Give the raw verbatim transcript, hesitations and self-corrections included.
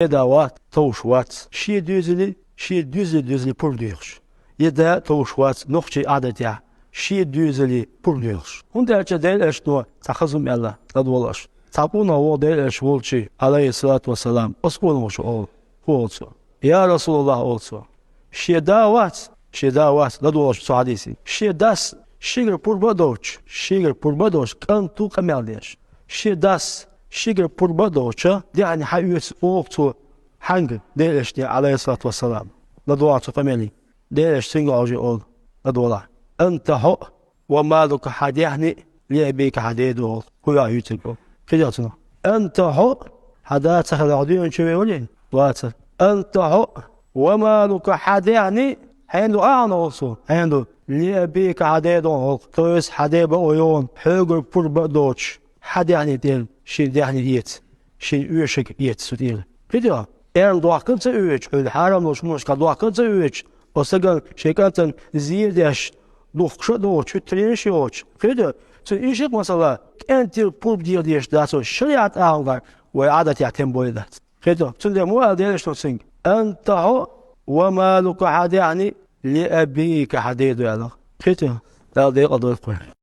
Шен да вац, товш вац, шен доьзале, шен доьзале, доьзале пурба доьхуш. Е да товш вац нохчийн Ӏадатехь, шен доьзале пурба доьхуш. ХӀунда аьлча Делан Элчано цхьа хаза хӀума аьлла, ладогӀалаш. Цхьа къонах вогӀу Делан Элча волчу, Ӏалайхиссалату вассалам, оцу къонахчо олу, хӀун олу цо? Я Расулаллах, олу цо, шен да вац, шен да вац, ладогӀалаш цу хьадисе. Шен дас шегара пурба а доцуш, шегара пурба а доцуш, кӀант ву къамел деш. Шен дас шегара пурба а доцуш, даьхни хьаоьцу олу цо, хьаьнга, Делан Элчане, Ӏалайхиссалату вассалам, ладогӀа цу къамеле. Делан Элча цуьнга хьожий олу, ладогӀалахь. Анта хьо а, ва малука, хьан даьхни а, ли абика, хьан дедо олу, хӀун йо хьуьйцург олу. КхидӀа цунах. Анта хьо а, хьан да ца хилахь, хьо дуьнен чу вевалий? Вацара. Анта хьо а, ва малука, хьан даьхни а, хьенан ду ахьа олу цо, хьенан ду, ли абика, хьан дедо олу. То есть хьан ден бакъо йогӀу хьоьгара пурба а доцуш, хьан даьхни тӀера шен даьхни эца, шен оьшург эца цу тӀера. КхидӀа, эрна дохка а ца оьцуш, хьуьлла хьарам долчу хӀуманашкахь дохка а ца оьцуш, оцу стагана шен кӀантана зер деш, духкуш а доцуш, чуьттаренаш а йоцуш. КхидӀа, цуьнан иштта масала, кӀентера пурба деха дезаш дац, шариӀат агӀонгахь вай Ӏадатехь тем более дац. КхидӀа, цундела ма аьлла Делан Элчано цуьнга: «Анта хьо а, ва малука, хьан даьхни а, ли абика, хьан дедо», аьлла. КхидӀа, Дала декъал дойла вай.